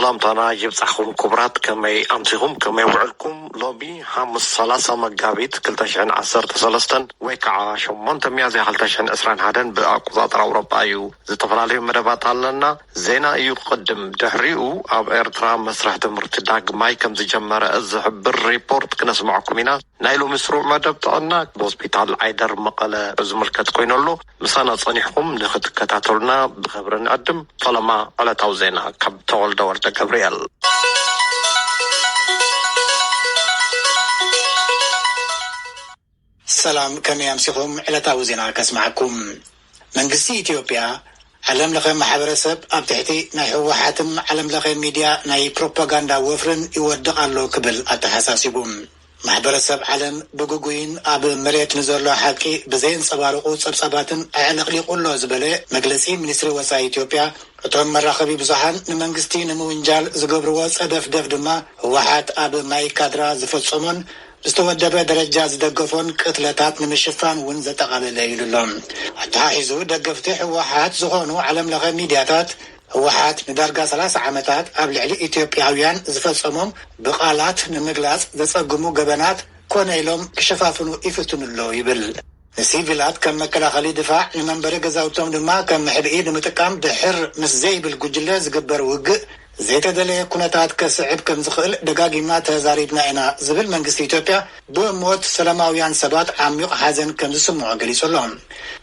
ሰላምታና ይብጻሕኩም ክቡራት፣ ከመይ ኣምሲኹም፣ ከመይ ውዕልኩም? ሎሚ ሓሙስ ሰላሳ መጋቢት ክልተ ሽሕን ዓሰርተ ሰለስተን ወይ ከዓ ሸሞንተ ሚያዝያ ክልተ ሽሕን ዕስራን ሓደን ብኣቆጻጽራ ኣውሮጳ እዩ። ዝተፈላለዩ መደባት ኣለና። ዜና እዩ ክቕድም። ድሕሪኡ ኣብ ኤርትራ መስርሕ ትምህርቲ ዳግማይ ከም ዝጀመረ ዝሕብር ሪፖርት ክነስምዐኩም ኢና። ናይ ሎሚ ስሩዕ መደብ ጥዕና ብሆስፒታል ዓይደር መቐለ ዝምልከት ኮይኑ ኣሎ። ምሳና ጸኒሕኩም ንኽትከታተሉና ብኽብሪ ንዕድም። ፈለማ ዕለታዊ ዜና ካብ ተወልደ ወልደ ገብርኤል። ሰላም፣ ከመይ ኣምሲኹም? ዕለታዊ ዜና ከስምዓኩም። መንግስቲ ኢትዮጵያ፣ ዓለም ለኸ ማሕበረሰብ ኣብ ትሕቲ ናይ ህወሓትን ዓለም ለኸ ሚድያ ናይ ፕሮፓጋንዳ ወፍርን ይወድቕ ኣሎ ክብል ኣተሓሳሲቡ። ማሕበረሰብ ዓለም ብግጉይን ኣብ መሬት ንዘሎ ሓቂ ብዘየንጸባርቑ ጸብጻባትን ኣዕለቕሊቑ ኣሎ ዝበለ መግለጺ ሚኒስትሪ ወጻኢ ኢትዮጵያ፣ እቶም መራኸቢ ብዙሃን ንመንግስቲ ንምውንጃል ዝገብርዎ ጸደፍደፍ ድማ ህወሓት ኣብ ማይ ካድራ ዝፈጸሞን ብዝተወደበ ደረጃ ዝደገፎን ቅትለታት ንምሽፋን እውን ዘጠቓለለ ኢሉ ኣሎ። ኣተሓሒዙ ደገፍቲ ህወሓት ዝኾኑ ዓለም ለኸ ሚድያታት ህወሓት ንዳርጋ ሰላሳ ዓመታት ኣብ ልዕሊ ኢትዮጵያውያን ዝፈጸሞም ብቓላት ንምግላጽ ዘጸግሙ ገበናት ኮነ ኢሎም ክሸፋፍኑ ይፍትኑ ኣለዉ ይብል። ንሲቪላት ከም መከላኸሊ ድፋዕ፣ ንመንበሪ ገዛውቶም ድማ ከም መሕብኢ ንምጥቃም ድሕር ምስ ዘይብል ጉጅለ ዝግበር ውግእ ዘይተደለየ ኩነታት ከስዕብ ከም ዝኽእል ደጋጊምና ተዛሪብና ኢና ዝብል መንግስቲ ኢትዮጵያ፣ ብሞት ሰላማውያን ሰባት ዓሚቕ ሓዘን ከም ዝስምዖ ገሊጹ ኣሎ።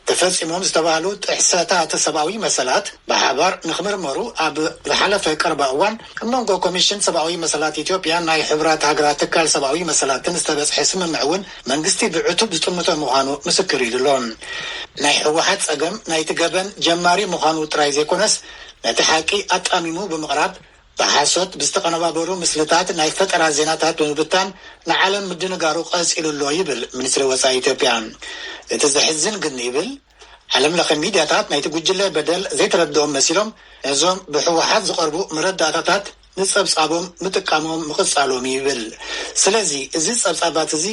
ተፈጺሞም ዝተባህሉ ጥሕሰታት ሰብኣዊ መሰላት ብሓባር ንኽምርመሩ ኣብ ዝሓለፈ ቀረባ እዋን ኣብ መንጎ ኮሚሽን ሰብኣዊ መሰላት ኢትዮጵያ ናይ ሕቡራት ሃገራት ትካል ሰብኣዊ መሰላትን ዝተበጽሐ ስምምዕ እውን መንግስቲ ብዕቱብ ዝጥምቶ ምዃኑ ምስክር ኢሉ ኣሎ። ናይ ህወሓት ጸገም ናይቲ ገበን ጀማሪ ምዃኑ ጥራይ ዘይኮነስ፣ ነቲ ሓቂ ኣጣሚሙ ብምቕራብ ብሓሶት ብዝተቐነባበሩ ምስልታት ናይ ፈጠራ ዜናታት ብምብታን ንዓለም ምድንጋሩ ቀጺሉ ኣሎ ይብል ሚኒስትሪ ወጻኢ ኢትዮጵያ። እቲ ዘሕዝን ግን ይብል፣ ዓለም ለኸ ሚድያታት ናይቲ ጉጅለ በደል ዘይተረድኦም መሲሎም ነዞም ብህወሓት ዝቐርቡ መረዳእታታት ንጸብጻቦም ምጥቃሞም ምቕጻሎም ይብል። ስለዚ እዚ ጸብጻባት እዚ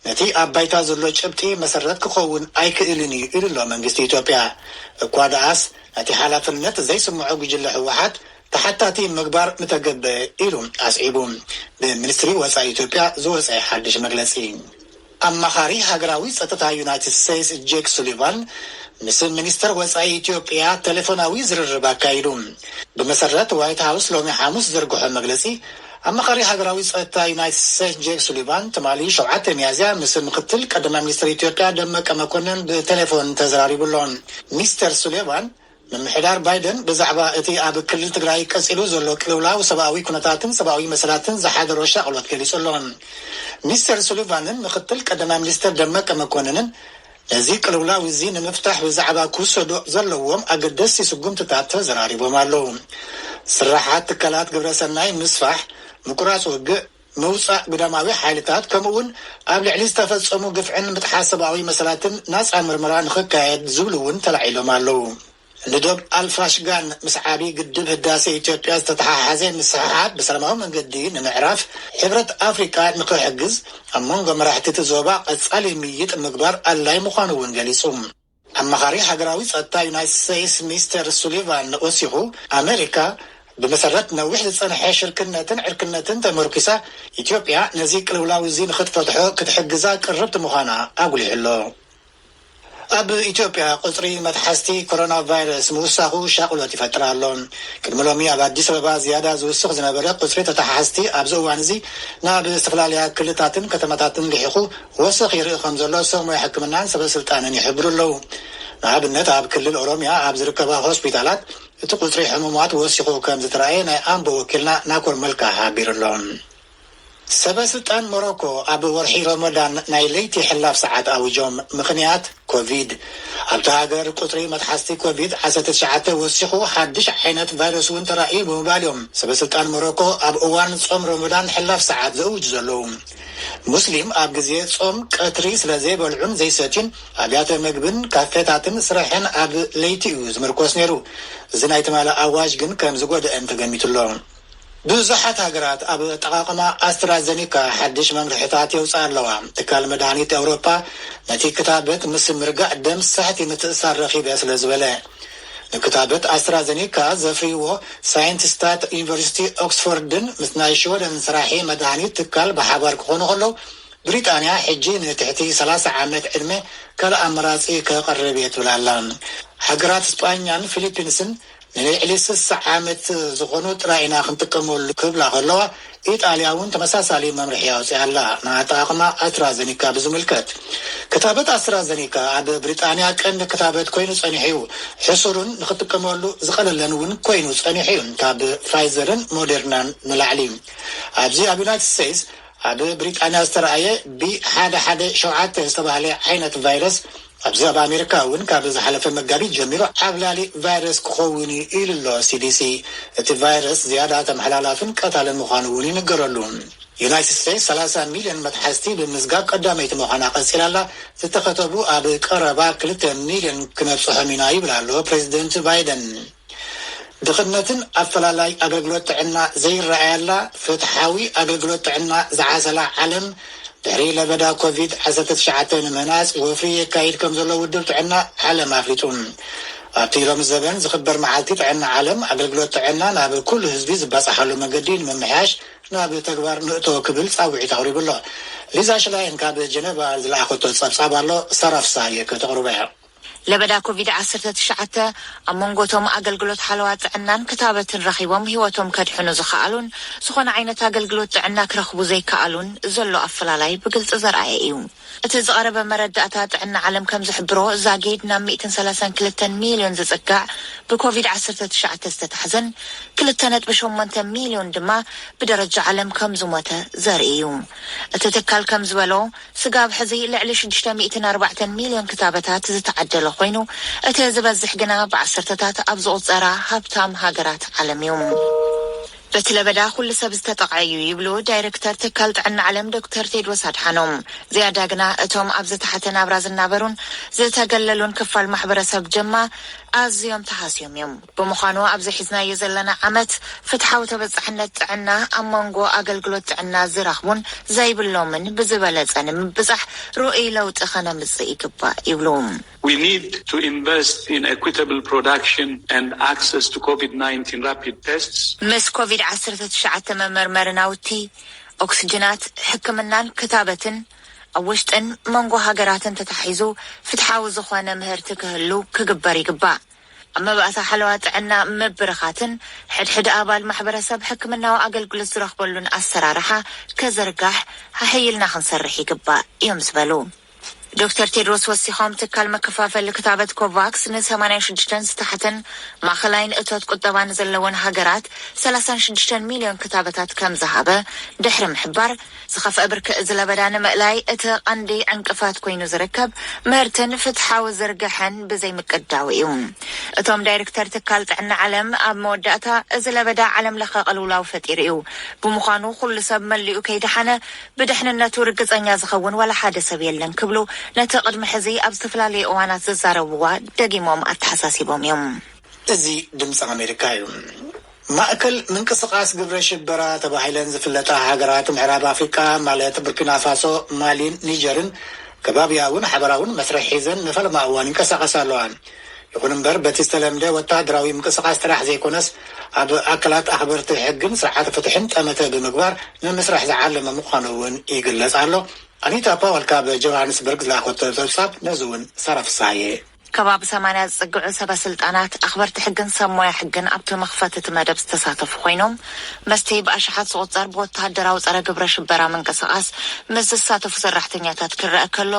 ነቲ ኣብ ባይታ ዘሎ ጭብጢ መሰረት ክኸውን ኣይክእልን እዩ ኢሉ ኣሎ መንግስቲ ኢትዮጵያ። እኳ ደኣስ ነቲ ሓላፍነት ዘይስምዖ ጉጅለ ህወሓት ተሓታቲ ምግባር ምተገበ ኢሉ ኣስዒቡ። ብሚኒስትሪ ወጻኢ ኢትዮጵያ ዝወጸ ሓድሽ መግለጺ። ኣማኻሪ ሃገራዊ ጸጥታ ዩናይትድ ስቴትስ ጄክ ሱሊቫን ምስ ሚኒስተር ወጻኢ ኢትዮጵያ ቴሌፎናዊ ዝርርብ ኣካይዱ። ብመሰረት ዋይት ሃውስ ሎሚ ሓሙስ ዘርግሖ መግለጺ፣ ኣማኻሪ ሃገራዊ ጸጥታ ዩናይትድ ስቴትስ ጄክ ሱሊቫን ትማሊ ሸውዓተ ሚያዝያ ምስ ምክትል ቀዳማይ ሚኒስትር ኢትዮጵያ ደመቀ መኮንን ብቴሌፎን ተዘራሪቡ ኣሎ። ሚስተር ሱሊቫን፣ ምምሕዳር ባይደን ብዛዕባ እቲ ኣብ ክልል ትግራይ ቀጺሉ ዘሎ ቅልውላው ሰብኣዊ ኩነታትን ሰብኣዊ መሰላትን ዝሓደሮ ሻቕሎት ገሊጹ ኣሎ። ሚስተር ሱሊቫንን ምክትል ቀዳማይ ሚኒስትር ደመቀ መኮንንን ነዚ ቅልውላው እዚ ንምፍታሕ ብዛዕባ ክውሰዱ ዘለዎም ኣገደስቲ ስጉምትታት ተዘራሪቦም ኣለዉ። ስራሓት ትካላት ግብረሰናይ ምስፋሕ፣ ምቁራጽ ውግእ፣ ምውጻእ ግዳማዊ ሓይልታት፣ ከምኡ እውን ኣብ ልዕሊ ዝተፈጸሙ ግፍዕን ምጥሓስ ሰብኣዊ መሰላትን ናጻ ምርመራ ንኽካየድ ዝብሉ እውን ተላዒሎም ኣለዉ። ንዶብ ኣልፋሽጋን ምስ ዓቢ ግድብ ህዳሴ ኢትዮጵያ ዝተተሓሓዘ ምስሕሓብ ብሰላማዊ መንገዲ ንምዕራፍ ሕብረት ኣፍሪቃ ንኽሕግዝ ኣብ መንጎ መራሕቲ እቲ ዞባ ቀጻሊ ምይይጥ ምግባር ኣድላይ ምዃኑ እውን ገሊጹ። ኣማኻሪ ሃገራዊ ጸጥታ ዩናይትድ ስቴትስ ሚስተር ሱሊቫን ወሲኹ፣ ኣመሪካ ብመሰረት ነዊሕ ዝጸንሐ ሽርክነትን ዕርክነትን ተመርኲሳ፣ ኢትዮጵያ ነዚ ቅልውላው እዚ ንኽትፈትሖ ክትሕግዛ ቅርብቲ ምዃና ኣጉሊሑ ኣሎ። ኣብ ኢትዮጵያ ቁጽሪ መትሓዝቲ ኮሮና ቫይረስ ምውሳኹ ሻቕሎት ይፈጥር ኣሎ። ቅድሚ ሎሚ ኣብ ኣዲስ ኣበባ ዝያዳ ዝውስኽ ዝነበረ ቁጽሪ ተተሓሓዝቲ ኣብዚ እዋን እዚ ናብ ዝተፈላለያ ክልታትን ከተማታትን ልሒኹ ወሰኽ ይርኢ ከም ዘሎ ሰብ ሞያ ሕክምናን ሰበ ስልጣንን ይሕብሩ ኣለዉ። ንኣብነት ኣብ ክልል ኦሮሚያ ኣብ ዝርከባ ሆስፒታላት እቲ ቁጽሪ ሕሙማት ወሲኹ ከም ዝተረኣየ ናይ ኣምቦ ወኪልና ናኮር መልካ ሓቢሩ ኣሎ። ሰበ ስልጣን ሞሮኮ ኣብ ወርሒ ረመዳን ናይ ለይቲ ሕላፍ ሰዓት ኣዊጆም። ምኽንያት ኮቪድ። ኣብታ ሃገር ቁጽሪ መትሓዝቲ ኮቪድ ዓሰርተ ትሽዓተ ወሲኹ ሓድሽ ዓይነት ቫይረስ እውን ተራእዩ ብምባል እዮም ሰበ ስልጣን ሞሮኮ ኣብ እዋን ጾም ረመዳን ሕላፍ ሰዓት ዘእውጁ ዘለዉ። ሙስሊም ኣብ ግዜ ጾም ቀትሪ ስለ ዘይበልዑን ዘይሰትዩን ኣብያተ ምግብን ካፌታትን ስራሕን ኣብ ለይቲ እዩ ዝምርኮስ ነይሩ። እዚ ናይ ትማሊ ኣዋጅ ግን ከም ዝጎደአን ተገሚቱ ኣሎ። ብዙሓት ሃገራት ኣብ ኣጠቓቕማ ኣስትራዘኒካ ሓድሽ መምርሕታት የውፅኣ ኣለዋ። ትካል መድሃኒት ኤውሮጳ ነቲ ክታበት ምስ ምርጋእ ደም ሳሕቲ ምትእሳር ረኺበ ስለ ዝበለ፣ ክታበት ኣስትራዘኒካ ዘፍርይዎ ሳይንቲስታት ዩኒቨርሲቲ ኦክስፎርድን ምስ ናይ ሽወደን ስራሒ መድሃኒት ትካል ብሓባር ክኾኑ ከለዉ፣ ብሪጣንያ ሕጂ ንትሕቲ ሰላሳ ዓመት ዕድመ ካልእ ኣመራጺ ከቕርብ እየ ትብል ኣላ። ሃገራት ስጳኛን ፊሊፒንስን ንልዕሊ ስሳ ዓመት ዝኾኑ ጥራይ ኢና ክንጥቀመሉ ክብላ ከለዋ፣ ኢጣልያ እውን ተመሳሳሊ መምርሒ ኣውፅያ ኣላ። ንኣጠቓቕማ ኣስትራዘኒካ ብዝምልከት፣ ክታበት ኣስትራዘኒካ ኣብ ብሪጣንያ ቀንዲ ክታበት ኮይኑ ጸኒሑ እዩ። ሕሱርን ንክጥቀመሉ ዝቐለለን እውን ኮይኑ ጸኒሑ እዩ፣ ካብ ፋይዘርን ሞዴርናን ንላዕሊ። ኣብዚ ኣብ ዩናይትድ ስቴትስ ኣብ ብሪጣንያ ዝተረኣየ ቢ ሓደ ሓደ ሸውዓተ ዝተባህለ ዓይነት ቫይረስ ኣብዚ ኣብ ኣሜሪካ እውን ካብ ዝሓለፈ መጋቢት ጀሚሩ ዓብላሊ ቫይረስ ክኸውን እዩ ኢሉ ኣሎ ሲዲሲ። እቲ ቫይረስ ዝያዳ ተመሓላላፍን ቀታልን ምዃኑ እውን ይንገረሉ። ዩናይትድ ስቴትስ ሰላሳ ሚልዮን መትሓዝቲ ብምዝጋብ ቀዳመይቲ ምዃና ቀፂላ ኣላ። ዝተኸተቡ ኣብ ቀረባ ክልተ ሚልዮን ክነብፅሖም ኢና ይብል ኣሎ ፕሬዚደንት ባይደን። ድኽነትን ኣፈላላይ ኣገልግሎት ጥዕና ዘይረኣየላ፣ ፍትሓዊ ኣገልግሎት ጥዕና ዝዓሰላ ዓለም፣ ድሕሪ ለበዳ ኮቪድ ዓሰርተ ትሽዓተ ንምህናጽ ወፍሪ የካይድ ከም ዘሎ ውድብ ጥዕና ዓለም ኣፍሊጡ። ኣብቲ ሎሚ ዘበን ዝኽበር መዓልቲ ጥዕና ዓለም፣ ኣገልግሎት ጥዕና ናብ ኩሉ ህዝቢ ዝባጻሓሉ መገዲ ንምምሕያሽ ናብ ተግባር ንእቶ ክብል ጻውዒት ኣቕሪቡ ኣሎ። ሊዛ ሽላይን ካብ ጀነቫ ዝለኣኸቶ ጸብጻብ ኣሎ፣ ሳራ ፍሳሃየ ከተቕርቦ እያ። ለበዳ ኮቪድ ዓሰርተ ትሽዓተ ኣብ መንጎ እቶም ኣገልግሎት ሓለዋ ጥዕናን ክታበትን ረኺቦም ህይወቶም ከድሕኑ ዝኸኣሉን ዝኾነ ዓይነት ኣገልግሎት ጥዕና ክረኽቡ ዘይከኣሉን ዘሎ ኣፈላላይ ብግልጺ ዘርኣየ እዩ። እቲ ዝቐረበ መረዳእታ ጥዕና ዓለም ከም ዝሕብሮ፣ ዛጊድ ናብ ሚእትን ሰላሳን ክልተን ሚልዮን ዝጽጋዕ ብኮቪድ ዓሰርተ ትሽዓተ ዝተታሕዘን ክልተ ነጥቢ ሸሞንተ ሚልዮን ድማ ብደረጃ ዓለም ከም ዝሞተ ዘርኢ እዩ። እቲ ትካል ከም ዝበሎ፣ ስጋብ ሕዚ ልዕሊ ሽዱሽተ ሚእትን ኣርባዕተን ሚልዮን ክታበታት ዝተዓደለ ኮይኑ፣ እቲ ዝበዝሕ ግና ብዓሰርተታት ኣብ ዝቑጸራ ሃብታም ሃገራት ዓለም እዩ። በቲ ለበዳ ኩሉ ሰብ ዝተጠቕዐ እዩ ይብሉ ዳይሬክተር ትካል ጥዕና ዓለም ዶክተር ቴድሮስ ኣድሓኖም። ዝያዳ ግና እቶም ኣብ ዝተሓተ ናብራ ዝናበሩን ዝተገለሉን ክፋል ማሕበረሰብ ድማ ኣዝዮም ተሃስዮም እዮም። ብምዃኑ ኣብዚ ሒዝናዮ ዘለና ዓመት ፍትሓዊ ተበጻሕነት ጥዕና ኣብ መንጎ ኣገልግሎት ጥዕና ዝረኽቡን ዘይብሎምን ብዝበለጸ ንምብጻሕ ርኡይ ለውጢ ከነምጽእ ይግባእ ይብሉ። We need to invest in equitable production and access to COVID nineteen rapid tests. ምስ ኮቪድ ዓሰርተ ትሽዓተ መመርመሪ ናውቲ፣ ኦክስጅናት፣ ሕክምናን ክታበትን ኣብ ውሽጥን መንጎ ሃገራትን ተታሒዙ ፍትሓዊ ዝኾነ ምህርቲ ክህሉ ክግበር ይግባእ። ኣብ መባእታ ሓለዋ ጥዕና ምብርኻትን ሕድሕድ ኣባል ማሕበረሰብ ሕክምናዊ ኣገልግሎት ዝረኽበሉን ኣሰራርሓ ከዘርጋሕ ሓሕይልና ክንሰርሕ ይግባእ እዮም ዝበሉ። ዶክተር ቴድሮስ ወሲኾም፣ ትካል መከፋፈሊ ክታበት ኮቫክስ ንሰማንያን ሽዱሽተን ዝተሓተን ማእኸላይን እቶት ቁጠባ ንዘለወን ሃገራት ሰላሳን ሽዱሽተን ሚልዮን ክታበታት ከም ዝሃበ ድሕሪ ምሕባር፣ ዝኸፍአ ብርኪ እዚ ለበዳ ንምእላይ እቲ ቀንዲ ዕንቅፋት ኮይኑ ዝርከብ ምህርትን ፍትሓዊ ዝርግሐን ብዘይምቅዳው እዩ። እቶም ዳይሬክተር ትካል ጥዕና ዓለም ኣብ መወዳእታ፣ እዚ ለበዳ ዓለም ለኸ ቅልውላው ፈጢሩ እዩ። ብምዃኑ ኩሉ ሰብ መሊኡ ከይደሓነ ብድሕንነቱ ርግጸኛ ዝኸውን ዋላ ሓደ ሰብ የለን ክብሉ ነቲ ቅድሚ ሕዚ ኣብ ዝተፈላለዩ እዋናት ዝዛረብዋ ደጊሞም ኣተሓሳሲቦም እዮም። እዚ ድምፂ ኣሜሪካ እዩ። ማእከል ምንቅስቃስ ግብረ ሽበራ ተባሂለን ዝፍለጣ ሃገራት ምዕራብ ኣፍሪቃ ማለት ቡርኪና ፋሶ፣ ማሊን ኒጀርን ከባብያውን ሓበራውን መስርሕ ሒዘን ንፈለማ እዋን ይንቀሳቐሳ ኣለዋ። ይኹን እምበር በቲ ዝተለምደ ወታደራዊ ምንቅስቃስ ጥራሕ ዘይኮነስ ኣብ ኣካላት ኣኽበርቲ ሕግን ስርዓተ ፍትሕን ጠመተ ብምግባር ንምስራሕ ዝዓለመ ምዃኑ እውን ይግለጽ ኣሎ። ኣኒታ ፓወል ካብ ጆሃንስበርግ ዝለኣኸቶ ጸብጻብ ነዚ እውን ሳራ ፍሳሃየ። ከባቢ ሰማንያ ዝጽግዑ ሰበ ስልጣናት፣ ኣኽበርቲ ሕግን ሰብ ሞያ ሕግን ኣብቲ መኽፈቲ እቲ መደብ ዝተሳተፉ ኮይኖም፣ ምስቲ ብኣሽሓት ዝቑጸር ብወተሃደራዊ ጸረ ግብረ ሽበራ ምንቅስቓስ ምስ ዝሳተፉ ሰራሕተኛታት ክረአ ከሎ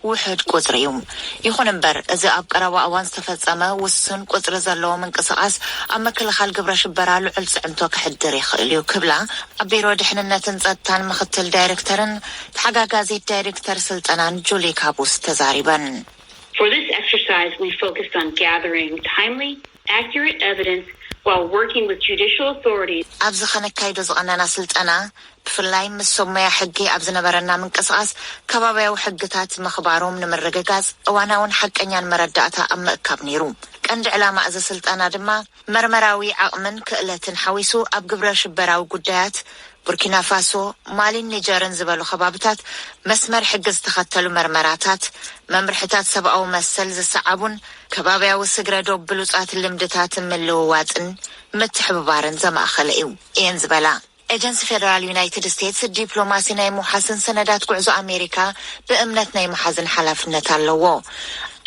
ውሑድ ቁጽሪ እዩ። ይኹን እምበር፣ እዚ ኣብ ቀረባ እዋን ዝተፈጸመ ውሱን ቁጽሪ ዘለዎ ምንቅስቓስ ኣብ ምክልኻል ግብረ ሽበራ ልዑል ጽዕንቶ ከሕድር ይኽእል እዩ ክብላ ኣብ ቢሮ ድሕንነትን ጸጥታን ምኽትል ዳይሬክተርን ተሓጋጋዚት ዳይሬክተር ስልጠናን ጁሊ ካቡስ ተዛሪበን። For this exercise, we focused on gathering timely, accurate evidence while working with judicial authorities. ኣብዚ ኸነካይዶ ዝቐነና ስልጠና፣ ብፍላይ ምስ ሰብ ሞያ ሕጊ ኣብ ዝነበረና ምንቅስቓስ፣ ከባብያዊ ሕግታት ምኽባሮም ንምርግጋጽ እዋናውን ሓቀኛን መረዳእታ ኣብ ምእካብ ነይሩ። ቀንዲ ዕላማ እዚ ስልጠና ድማ፣ መርመራዊ ዓቕምን ክእለትን ሓዊሱ ኣብ ግብረ ሽበራዊ ጉዳያት ቡርኪና ፋሶ፣ ማሊን ኒጀርን ዝበሉ ከባብታት መስመር ሕጊ ዝተኸተሉ መርመራታት፣ መምርሕታት ሰብኣዊ መሰል ዝሰዓቡን ከባብያዊ ስግረ ዶብ ብሉጻት ልምድታትን ምልውዋጥን ምትሕብባርን ዘማእኸለ እዩ እየን ዝበላ። ኤጀንሲ ፌደራል ዩናይትድ ስቴትስ ዲፕሎማሲ ናይ ምውሓስን ሰነዳት ጉዕዞ ኣሜሪካ ብእምነት ናይ ምሓዝን ሓላፍነት ኣለዎ።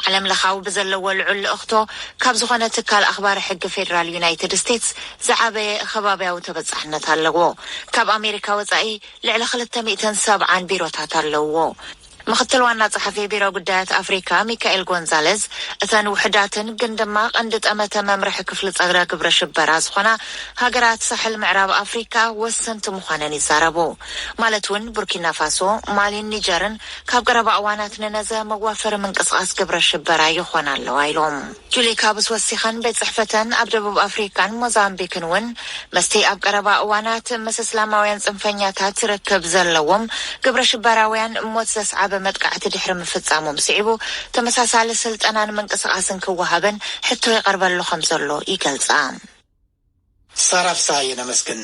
ዓለም ለኻዊ ብዘለዎ ልዑል ልእኽቶ ካብ ዝኾነ ትካል ኣኽባሪ ሕጊ ፌደራል ዩናይትድ ስቴትስ ዝዓበየ ከባብያዊ ተበጻሕነት ኣለዎ። ካብ ኣሜሪካ ወጻኢ ልዕሊ ክልተ ሚእትን ሰብዓን ቢሮታት ኣለውዎ። ምኽትል ዋና ጸሓፊ ቢሮ ጉዳያት ኣፍሪካ ሚካኤል ጎንዛለዝ፣ እተን ውሕዳትን ግን ድማ ቀንዲ ጠመተ መምርሒ ክፍሊ ጸረ ግብረ ሽበራ ዝኾና ሃገራት ሳሕል ምዕራብ ኣፍሪካ ወሰንቲ ምዃነን ይዛረቡ። ማለት እውን ቡርኪና ፋሶ፣ ማሊን ኒጀርን ካብ ቀረባ እዋናት ንነዘ መዋፈሪ ምንቅስቓስ ግብረ ሽበራ ይኾና ኣለዋ ኢሎም። ጁሊ ካብስ ወሲኸን፣ ቤት ጽሕፈተን ኣብ ደቡብ ኣፍሪካን ሞዛምቢክን እውን ምስቲ ኣብ ቀረባ እዋናት ምስ እስላማውያን ጽንፈኛታት ርክብ ዘለዎም ግብረ ሽበራውያን ሞት ዘስዓበ መጥቃዕቲ ድሕሪ ምፍጻሞም ስዒቡ ተመሳሳሊ ስልጠናን ምንቅስቓስን ክወሃበን ሕቶ ይቐርበሉ ከም ዘሎ ይገልጻ። ሳራ ፍስሃየ ነመስግን።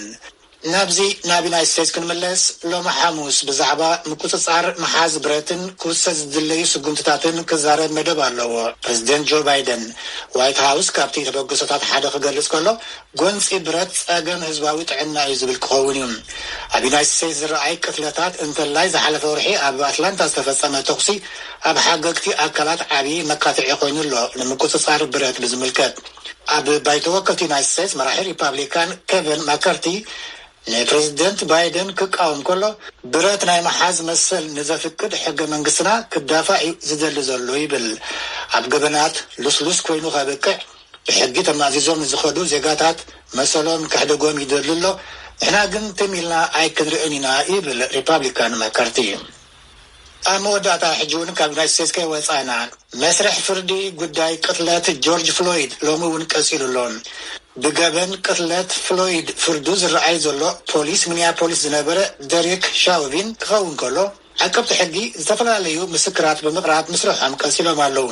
ናብዚ ናብ ዩናይት ስቴትስ ክንምለስ፣ ሎሚ ሓሙስ ብዛዕባ ምቁጽጻር ምሓዝ ብረትን ክውሰድ ዝድለዩ ስጉምትታትን ክዛረብ መደብ ኣለዎ። ፕሬዚደንት ጆ ባይደን ዋይት ሃውስ ካብቲ ተበግሶታት ሓደ ክገልጽ ከሎ፣ ጎንጺ ብረት ጸገም ህዝባዊ ጥዕና እዩ ዝብል ክኸውን እዩ። ኣብ ዩናይት ስቴትስ ዝረኣይ ቅትለታት፣ እንተላይ ዝሓለፈ ወርሒ ኣብ ኣትላንታ ዝተፈጸመ ተኹሲ፣ ኣብ ሓገግቲ ኣካላት ዓቢ መካትዒ ኮይኑ ኣሎ። ንምቁጽጻር ብረት ብዝምልከት፣ ኣብ ባይቶ ወከልቲ ዩናይት ስቴትስ መራሒ ሪፓብሊካን ኬቨን ማካርቲ ንፕሬዚደንት ባይደን ክቃወም ከሎ፣ ብረት ናይ ምሓዝ መሰል ንዘፍቅድ ሕገ መንግስትና ክዳፋዕ እዩ ዝደሊ ዘሎ ይብል። ኣብ ገበናት ልስሉስ ኮይኑ ከብቅዕ፣ ብሕጊ ተማእዚዞም ንዝኸዱ ዜጋታት መሰሎም ከሕደጎም ይደሊ ኣሎ። ንሕና ግን ትም ኢልና ኣይክንርእን ኢና ይብል ሪፓብሊካን ማካርቲ። ኣብ መወዳእታ፣ ሕጂ እውን ካብ ዩናይት ስቴትስ ከይወፃእና፣ መስርሕ ፍርዲ ጉዳይ ቅትለት ጆርጅ ፍሎይድ ሎሚ እውን ቀፂሉ ኣሎ። ብገበን ቅትለት ፍሎይድ ፍርዱ ዝረኣይ ዘሎ፣ ፖሊስ ሚኒያፖሊስ ዝነበረ ደሪክ ሻውቪን ክኸውን ከሎ፣ ዓቀብቲ ሕጊ ዝተፈላለዩ ምስክራት ብምቕራብ ምስርሖም ቀፂሎም ኣለዉ።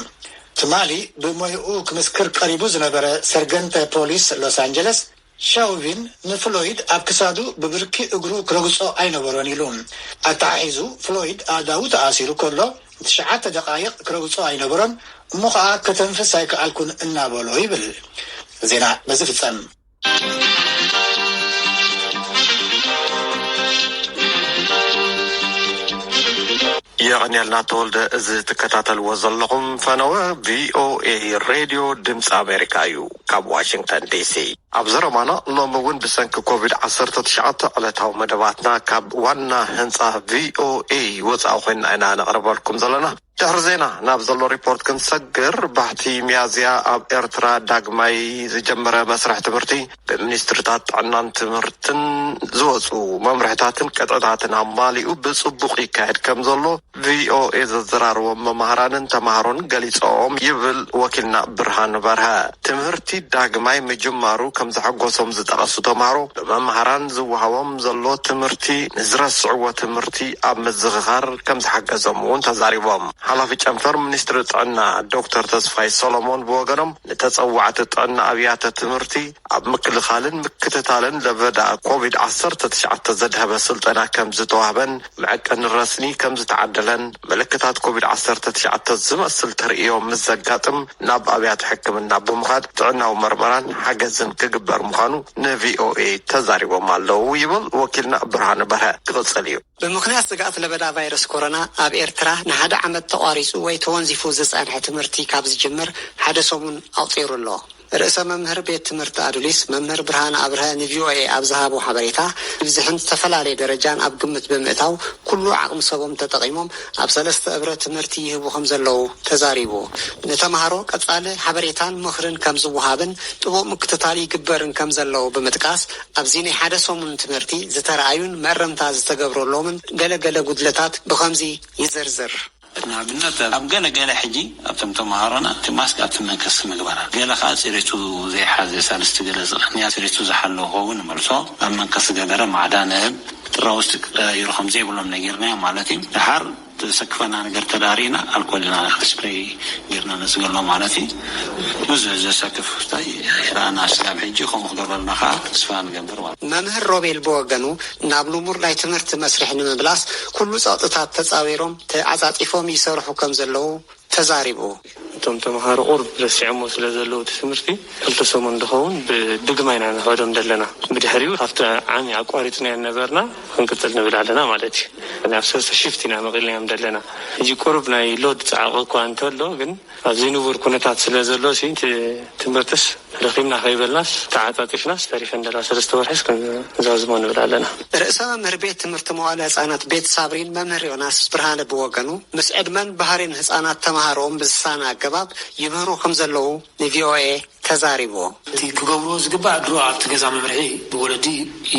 ትማሊ ብሞይኡ ክምስክር ቀሪቡ ዝነበረ ሰርገንተ ፖሊስ ሎስ ኣንጀለስ፣ ሻውቪን ንፍሎይድ ኣብ ክሳዱ ብብርኪ እግሩ ክረግጾ ኣይነበሮን ኢሉ። ኣተሓሒዙ፣ ፍሎይድ ኣእዳዉ ተኣሲሩ ከሎ፣ ንትሽዓተ ደቓይቕ ክረግጾ ኣይነበሮን፣ እሞ ኸኣ ከተንፍስ ኣይከኣልኩን እናበሎ ይብል። ዜና በዚ ፍጸም። የቐንየልና ተወልደ። እዚ ትከታተልዎ ዘለኹም ፈነወ ቪኦኤ ሬድዮ ድምፂ ኣሜሪካ እዩ፣ ካብ ዋሽንግተን ዲሲ። ኣብ ዘረባና ሎሚ እውን ብሰንኪ ኮቪድ ዓሰርተ ትሽዓተ ዕለታዊ መደባትና ካብ ዋና ህንፃ ቪኦኤ ወፃኢ ኮይንና ኢና ነቕርበልኩም ዘለና። ድሕሪ ዜና ናብ ዘሎ ሪፖርት ክንሰግር፣ ባሕቲ ሚያዝያ ኣብ ኤርትራ ዳግማይ ዝጀመረ መስርሕ ትምህርቲ ብሚኒስትርታት ጥዕናን ትምህርትን ዝወፁ መምርሕታትን ቅጥዕታትን ኣማሊኡ ብፅቡቕ ይካየድ ከም ዘሎ ቪኦኤ ዘዘራረቦም መማህራንን ተማሃሮን ገሊፆም ይብል ወኪልና ብርሃን በርሀ። ትምህርቲ ዳግማይ ምጅማሩ ከም ዘሐጎሶም ዝጠቐሱ ተማሃሮ፣ ብመማህራን ዝወሃቦም ዘሎ ትምህርቲ ንዝረስዕዎ ትምህርቲ ኣብ ምዝኽኻር ከም ዝሓገዞም እውን ተዛሪቦም። ሓላፊ ጨንፈር ሚኒስትሪ ጥዕና ዶክተር ተስፋይ ሰሎሞን ብወገኖም፣ ንተፀዋዕቲ ጥዕና ኣብያተ ትምህርቲ ኣብ ምክልኻልን ምክትታልን ለበዳ ኮቪድ ዓሰርተ ትሽዓተ ዘድሀበ ስልጠና ከም ዝተዋህበን መዐቀኒ ረስኒ ከም ዝተዓደለን፣ ምልክታት ኮቪድ ዓሰርተ ትሽዓተ ዝመስል ተርእዮ ምስ ዘጋጥም ናብ ኣብያተ ሕክምና ብምኻድ ጥዕናዊ መርመራን ሓገዝን ክግበር ምዃኑ ንቪኦኤ ተዛሪቦም ኣለዉ ይብል ወኪልና ብርሃነ በርሀ። ክቕጽል እዩ። ብምኽንያት ስግኣት ለበዳ ቫይረስ ኮሮና ኣብ ኤርትራ ንሓደ ዓመት ተቋሪጹ ወይ ተወንዚፉ ዝጸንሐ ትምህርቲ ካብ ዝጅምር ሓደ ሰሙን ኣቑጺሩ ኣሎ። ርእሰ መምህር ቤት ትምህርቲ ኣዱሊስ መምህር ብርሃነ ኣብርሀ ንቪኦኤ ኣብ ዝሃቦ ሓበሬታ፣ ብብዝሕን ዝተፈላለየ ደረጃን ኣብ ግምት ብምእታው ኩሉ ዓቕሚ ሰቦም ተጠቒሞም ኣብ ሰለስተ እብረ ትምህርቲ ይህቡ ከም ዘለዉ ተዛሪቡ። ንተምሃሮ ቀጻሊ ሓበሬታን ምኽርን ከም ዝወሃብን ጥቡቕ ምክትታል ይግበርን ከም ዘለዉ ብምጥቃስ፣ ኣብዚ ናይ ሓደ ሰሙን ትምህርቲ ዝተረኣዩን መእረምታ ዝተገብረሎምን ገለ ገለ ጉድለታት ብኸምዚ ይዝርዝር። ንኣብነት ኣብ ገለ ገለ ሕጂ ኣብቶም ተምሃሮና እቲ ማስክ ኣብቲ መንከሲ ምግባር፣ ገለ ከዓ ጽሬቱ ዘይሓዘ ሳልስቲ ገለ ዝቐንያ ጽሬቱ ዝሓለወ ከውን ንመልሶ ኣብ መንከሲ ገበረ ማዕዳ ንህብ ጥራውስቲ ክቀያይሩ ከም ዘይብሎም ነጊርናዮም ማለት እዩ። ድሓር ዘሰክፈና ነገር ተዳሪና ኣልኮልና ስፕሬይ ጌርና ነስገሎ ማለት እዩ። ብዙሕ ዘሰክፍ ክስታይ ረኣና ስጋብ ሕጂ ከምኡ ክገብረልና ከዓ ተስፋ ንገብር ማለት እዩ። መምህር ሮቤል ብወገኑ፣ ናብ ልሙር ናይ ትምህርቲ መስርሕ ንምምላስ ኩሉ ጸቕጥታት ተጻዊሮም ተዓጻጺፎም ይሰርሑ ከም ዘለዉ ተዛሪቡ። እቶም ተምሃሮ ቁሩብ ረሲዖሞ ስለ ዘለዉ እቲ ትምህርቲ፣ ክልተ ሰሙን ዝኸውን ብድግማይ ኢና ንኸዶም ዘለና። ብድሕሪኡ ካብቲ ዓሚ ኣቋሪጽናዮ ነበርና ክንቅጽል ንብል ኣለና ማለት እዩ። ናብ ሰለስተ ሽፍት ኢና መቒልናዮም ዘለና። ሕጂ ቁሩብ ናይ ሎድ ጻዕቂ እኳ እንተሎ፣ ግን ኣብዚ ንቡር ኩነታት ስለ ዘሎ ሲ፣ እቲ ትምህርትስ ደኺምና ከይበልናስ ተዓጻጺፍናስ ተሪፈን ደላ ሰለስተ ወርሒስ ክንዛዝሞ ንብል ኣለና። ርእሰ መምህር ቤት ትምህርቲ መዋለ ህጻናት ቤት ሳብሪን መምህር ዮናስ ብርሃነ ብወገኑ፣ ምስ ዕድመን ባህሪን ህጻናት ተምሃሮኦም ብዝሳነ ኣገባብ ይምህሩ ከም ዘለዉ ንቪኦኤ ተዛሪቡ። እቲ ክገብርዎ ዝግባእ ድሮ ኣብቲ ገዛ መምርሒ ብወለዲ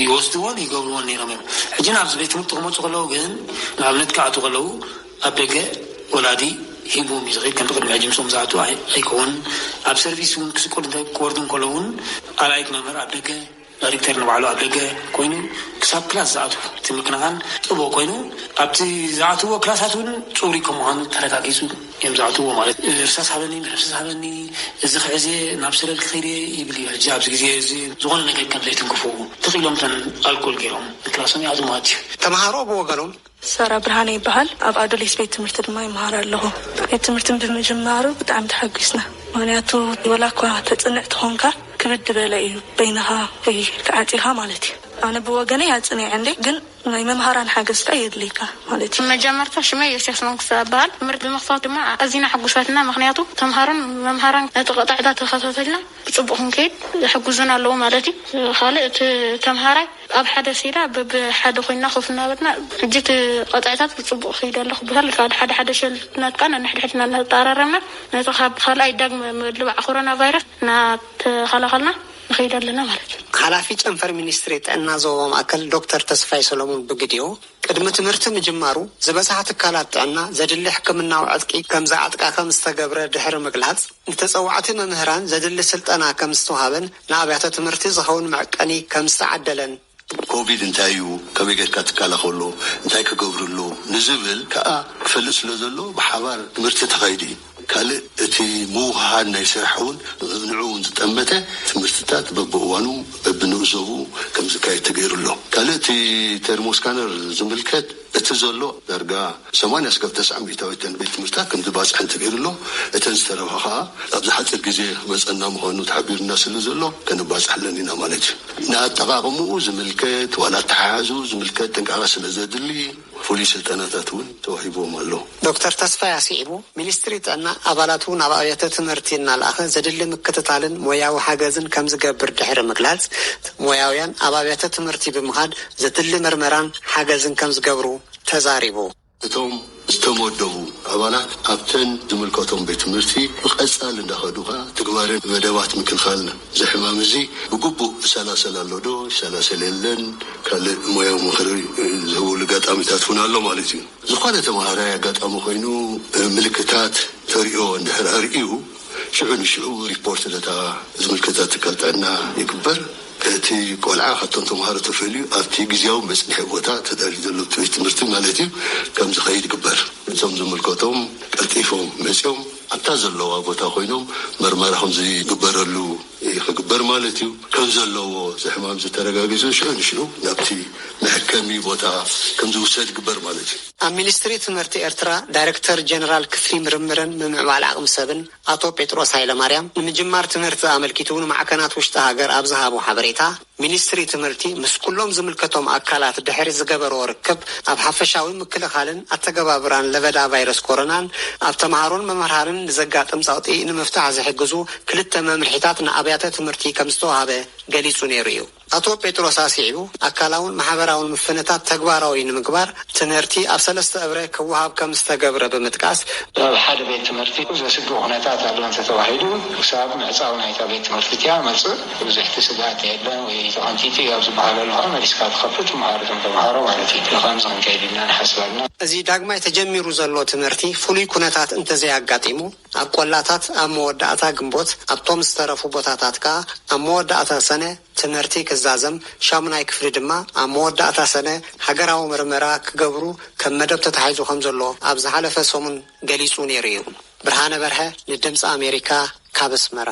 ይወስድዎን ይገብርዎን ነይሮም እዮም። ሕጂ ናብዚ ቤት ትምህርቲ ክመፁ ከለዉ ግን፣ ንኣብነት ክኣትዉ ከለዉ ኣብ ደገ ወላዲ ሂብዎም እዩ ዝኸይድ። ከምቲ ቅድሚ ሕጂ ምስኦም ዝኣትዉ ኣይ-፣ ኣይከውንን። ኣብ ሰርቪስ እውን ክስቆሉ እንታይ ክወርዱ እንከለዉ እውን ኣላይክ መምህር ኣብ ደገ፣ ዳይሬክተር ንባዕሉ ኣብ ደገ ኮይኑ ክሳብ ክላስ ዝኣትዉ፣ እቲ ምክንኻን ጥቡቕ ኮይኑ ኣብቲ ዝኣትዎ ክላሳት እውን ፅሩይ ከም ምዃኑ ተረጋጊፁ እዮም ዝኣትዎ። ማለት እርሳስ ሃበኒ፣ መደምሰስ ሃበኒ፣ እዚ ክሕዝ እየ፣ ናብ ሰለል ክኸይድ እየ ይብል እዩ። ሕጂ ኣብዚ ግዜ እዚ ዝኾነ ነገር ከም ዘይትንክፉ ትኽኢሎም እተን ኣልኮል ገይሮም ክላሶም ይኣትዉ ማለት እዩ። ተምሃሮ ብወገኖም፣ ሳራ ብርሃነ ይበሃል። ኣብ ኣዶሌስ ቤት ትምህርቲ ድማ ይመሃር ኣለኹ። ቤት ትምህርቲ ብምጅማሩ ብጣዕሚ ተሓጒስና። ምኽንያቱ ወላ እኳ ተጽንዕ ትኾንካ፣ ክብድ ዝበለ እዩ፣ በይንኻ ወይ ተዓጺኻ ማለት እዩ። ኣነ ብወገነይ ኣጽኒዐ እንዴ፣ ግን ናይ መምሃራን ሓገዝ ከኣ የድልየካ ማለት እዩ። መጀመርታ ሽመይ ዮሴፍ መንግስቱ እበሃል። ትምህርቲ ብምኽፋት ድማ ኣዚና ሕጉሳትና፣ ምኽንያቱ ተምሃሮን መምሃራን ነቲ ቀጣዕታ ተኸታተልና ብጽቡቕ ክንከይድ ይሕጉዙና ኣለዉ ማለት እዩ። ካልእ እቲ ተምሃራይ ኣብ ሓደ ሲዳ በብሓደ ኮይንና ኮፍ እናበልና፣ ሕጂ እቲ ቀጣዕታት ብጽቡቕ ክኸይድ ኣሎ ክበሃል ይከኣል። ሓደ ሓደ ሸልፍትናት ከኣ ነንሕድሕድና እናተጠራረምና ነቲ ካብ ካልኣይ ዳግመ ምልባዕ ኮሮና ቫይረስ እናተኸላኸልና ንኸይድ ኣለና ማለት እዩ። ሓላፊ ጨንፈር ሚኒስትሪ ጥዕና ዞባ ማእከል ዶክተር ተስፋይ ሰሎሞን ብግዲኡ፣ ቅድሚ ትምህርቲ ምጅማሩ ዝበዝሓ ትካላት ጥዕና ዘድሊ ሕክምናዊ ዕጥቂ ከም ዝዓጥቃ ከም ዝተገብረ ድሕሪ ምግላጽ፣ ንተጸዋዕቲ መምህራን ዘድሊ ስልጠና ከም ዝተውሃበን ንኣብያተ ትምህርቲ ዝኸውን መዕቀኒ ከም ዝተዓደለን። ኮቪድ እንታይ እዩ፣ ከመይ ጌርካ ትከላኸሎ፣ እንታይ ክገብሩ ኣለዎ ንዝብል ከኣ ክፈልጥ ስለ ዘሎ ብሓባር ትምህርቲ ተኻይዱ እዩ። ካልእ እቲ ምውህሃድ ናይ ስራሕ እውን ንዕኡ እውን ዝጠመተ ትምህርትታት በብእዋኑ በብንኡዘቡ ከም ዝካየድ ተገይሩ ኣሎ። ካልእ እቲ ቴርሞስካነር ዝምልከት እቲ ዘሎ ዳርጋ ሰማንያ እስካብ ተስዓ ሚእታዊት እተን ቤት ትምህርትታት ከም ዝባፅሐን ተገይሩ ኣሎ። እተን ዝተረፋ ከዓ ኣብዚ ሓፂር ግዜ ክመፀና ምዃኑ ተሓቢሩና ስለ ዘሎ ከነባፅሐለን ኢና ማለት እዩ። ንኣጠቓቕምኡ ዝምልከት ዋላ ኣተሓሕዝኡ ዝምልከት ጥንቃቐ ስለ ዘድሊ ፍሉይ ስልጠናታት እውን ተዋሂብዎም ኣሎ። ዶክተር ተስፋይ ኣስዒቡ፣ ሚኒስትሪ ጥዕና ኣባላቱ ናብ ኣብያተ ትምህርቲ እናለኣኸ ዘድሊ ምክትታልን ሞያዊ ሓገዝን ከም ዝገብር ድሕሪ ምግላጽ፣ ሞያውያን ኣብ ኣብያተ ትምህርቲ ብምኻድ ዘድሊ መርመራን ሓገዝን ከም ዝገብሩ ተዛሪቡ። እቶም ዝተመደቡ ኣባላት ኣብተን ዝምልከቶም ቤት ትምህርቲ ብቐጻሊ እንዳኸዱ ከኣ ትግባረ መደባት ምክልኻል እዚ ሕማም እዚ ብግቡእ ይሰላሰል ኣሎ ዶ ይሰላሰል የለን፣ ካልእ ሞያዊ ምኽሪ ዝህብሉ ኣጋጣሚታት እውን ኣሎ ማለት እዩ። ዝኾነ ተምሃራይ ኣጋጣሚ ኮይኑ ምልክታት ተሪኦ እንድሕር ኣርእዩ፣ ሽዑ ንሽዑ ሪፖርት ነታ ዝምልከታ ትካል ጥዕና ይግበር። እቲ ቆልዓ ካብቶም ተምሃሮ ተፈልዩ ኣብቲ ግዝያዊ መጽንሒ ቦታ ተዳልዩ ዘሎ ቤት ትምህርቲ ማለት እዩ ከም ዝኸይድ ይግበር። እቶም ዝምልከቶም ቀልጢፎም መጺኦም ኣብታ ዘለዋ ቦታ ኮይኖም መርመራ ከም ዝግበረሉ ክግበር ማለት እዩ። ከም ዘለዎ እዚ ሕማም ዝተረጋጊጹ ሽዑ ንሽዑ ናብቲ መሕከሚ ቦታ ከም ዝውሰድ ይግበር ማለት እዩ። ኣብ ሚኒስትሪ ትምህርቲ ኤርትራ ዳይሬክተር ጀነራል ክፍሊ ምርምርን ምምዕባል ዓቕሚ ሰብን ኣቶ ጴጥሮስ ሃይለማርያም ንምጅማር ትምህርቲ ኣመልኪቱ ንማዕከናት ውሽጢ ሃገር ኣብ ዝሃቦ ሓበሬታ፣ ሚኒስትሪ ትምህርቲ ምስ ኩሎም ዝምልከቶም ኣካላት ድሕሪ ዝገበርዎ ርክብ ኣብ ሓፈሻዊ ምክልኻልን ኣተገባብራን ለበዳ ቫይረስ ኮሮናን ኣብ ተምሃሮን መምህራንን ንዘጋጥም ጸቕጢ ንምፍታሕ ዝሕግዙ ክልተ መምርሒታት ንኣብያተ ትምህርቲ ከም ዝተዋህበ ገሊጹ ነይሩ እዩ። ኣቶ ጴጥሮስ ኣስዒቡ፣ ኣካላውን ማሕበራውን ምፍንታት ተግባራዊ ንምግባር ትምህርቲ ኣብ ሰለስተ እብረ ክወሃብ ከም ዝተገብረ ብምጥቃስ፣ ኣብ ሓደ ቤት ትምህርቲ ዘስግእ ኩነታት ኣሎ እንተተባሂሉ፣ ክሳብ ምዕጻው ናይታ ቤት ትምህርቲ እቲኣ መጽእ ብዙሕ እቲ ስግኣት የለን ወይ ተቐንጢጡ እዩ ኣብ ዝበሃለሉ ከዓ መሊስካ ትኸፍት ትመሃር እቶም ተምሃሮ ማለት እዩ። ንኸምዚ ክንከይድ ኢልና ንሓስብ ኣለና። እዚ ዳግማይ ተጀሚሩ ዘሎ ትምህርቲ ፍሉይ ኩነታት እንተዘይኣጋጢሙ፣ ኣብ ቆላታት ኣብ መወዳእታ ግንቦት፣ ኣብቶም ዝተረፉ ቦታታት ከኣ ኣብ መወዳእታ ሰነ ትምህርቲ ክዛዘም፣ ሻሙናይ ክፍሊ ድማ ኣብ መወዳእታ ሰነ ሃገራዊ ምርመራ ክገብሩ ከም መደብ ተታሒዙ ከም ዘሎ ኣብ ዝሓለፈ ሰሙን ገሊጹ ነይሩ እዩ። ብርሃነ በርሀ ንድምፂ ኣሜሪካ ካብ ኣስመራ።